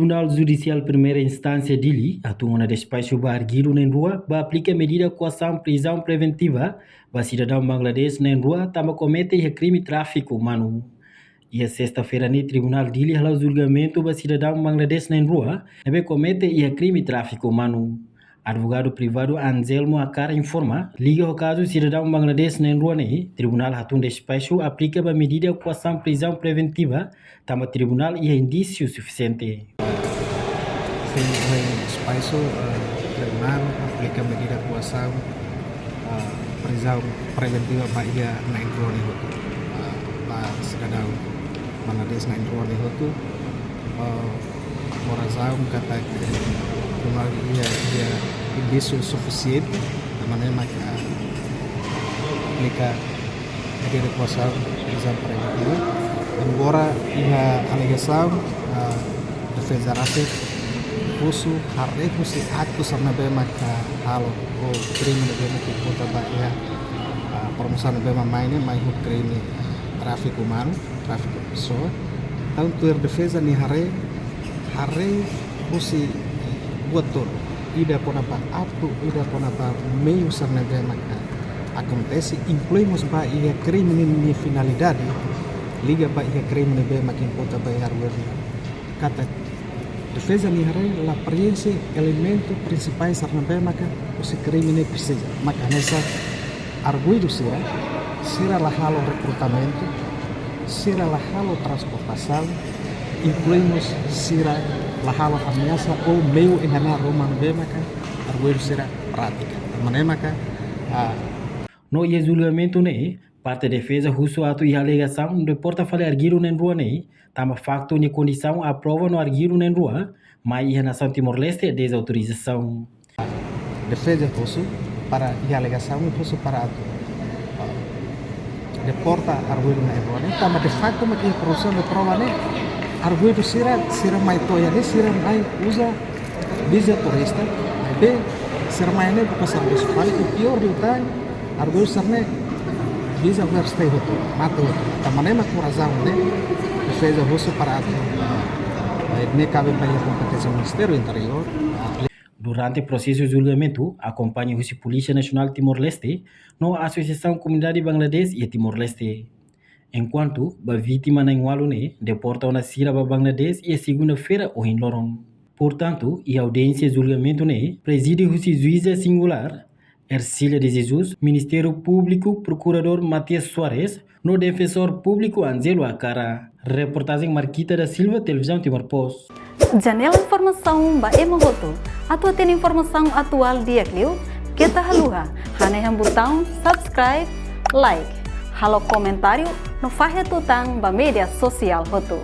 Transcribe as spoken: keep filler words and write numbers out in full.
Tribunál Judisiál Primeira Instánsia Dili hatún ona despaxu ba arguidu na'in-rua ba aplika medida koasaun prizaun preventiva ba sidadaun Bangladesh na'in-rua tanba komete iha krime tráfiku umanu. Iha sesta-feira ne'e, Tribunál Dili hala'o julgamentu ba sidadaun Bangladesh na'in-rua ne'ebé komete iha krime tráfiku umanu. Advogadu privadu Anselmo Akar informa, liga ho kazu sidadaun Bangladesh na'in-rua ne'e, tribunál hatún despaxu aplika ba medida koasaun prizaun preventiva tanba tribunál iha indísiu sufisiente. Fim, despaxu, eh, tribunál aplika medida koasaun, eh, prizaun preventiva ba iha na'in-rua ne'e hotu. Eh, ba sidadaun Bangladesh na'in-rua ne'e hotu. Eh, ho razaun katak, eh, tribunál iha, iha indísiu sufisiente, tanba ne'e maka aplika medida koasaun prizaun preventiva. Embora iha alegasaun, ah, defeza rasik husu haree husi aktu sira ne'ebé maka halo, ou krime ne'ebé maka imputa ba iha, ah, promosaun ne'ebé mak mai ne'e, mai husi krime, ah, tráfiku umanu, tráfiku de pesoa. Entaun tuir defeza nia haree, haree husi buat tolu. Ida kona-ba aktu, ida kona-ba meiu sira ne'ebé maka akontese, inklui mós ba iha krime ne'e nia finalidade, liga ba iha krime ne'ebé maka imputa ba iha arguidu. Katak defeza nia haree la preenxe elementu prinsipál sira ne'ebé maka husi krime ne'e presiza. Maka hanesan arguidu sira, sira la halo rekrutamentu, sira la halo transportasaun, inklui mós sira la halo ameasa ou meiu iha na'in-rua ne'ebé maka arguidu sira pratika. Tanba ne'e maka, ah, no iha julgamentu ne'e, parte defeza husu atu iha alegasaun deporta fali arguidu na'in-rua ne'e, tanba faktu nia kondisaun aprova no arguidu na'in-rua mai iha nasaun Timor-Leste dezautorizasaun. Defeza husu para, iha alegasaun husu para atu, ah, deporta arguidu na'in-rua ne'e, tanba de faktu mak iha produsaun de prova ne'e, arguidu sira, sira mai to'o iha ne'e, sira mai uza viza turista, maibé sira mai ne'e buka servisu fali, i piór liután, arguidu sira-ne'e viza overstay hotu, mate hotu. Tanba ne'e mak ho razaun ne'e, defeza husu para atu, eh, ne'e kabe ba iha kompeténsia Ministériu Interiór. Durante prosesu julgamentu, akompaña husi Polísia Nasionál Timor-Leste, no Asosiasaun Komunidade Bangladesh iha Timor-Leste. Enkuantu, ba vítima na'in-ualu ne'e, deporta ona sira ba Bangladesh iha segunda-feira ohin loron. Portantu, iha audiénsia julgamentu ne'e, prezide husi juíza singulár, Ercília de Jesus, Ministériu Públiku, Prokuradór Matias Soares, no Defensór Públiku Angelo Akara. Reportajen Marquita da Silva, Televizaun Timor Post. Janela informasaun ba ema hotu. Atu hatene informasaun atuál di'ak liu, keta haluha hanehan butaun subscribe, like, halo komentáriu, no fahe tutan ba média sosiál hotu.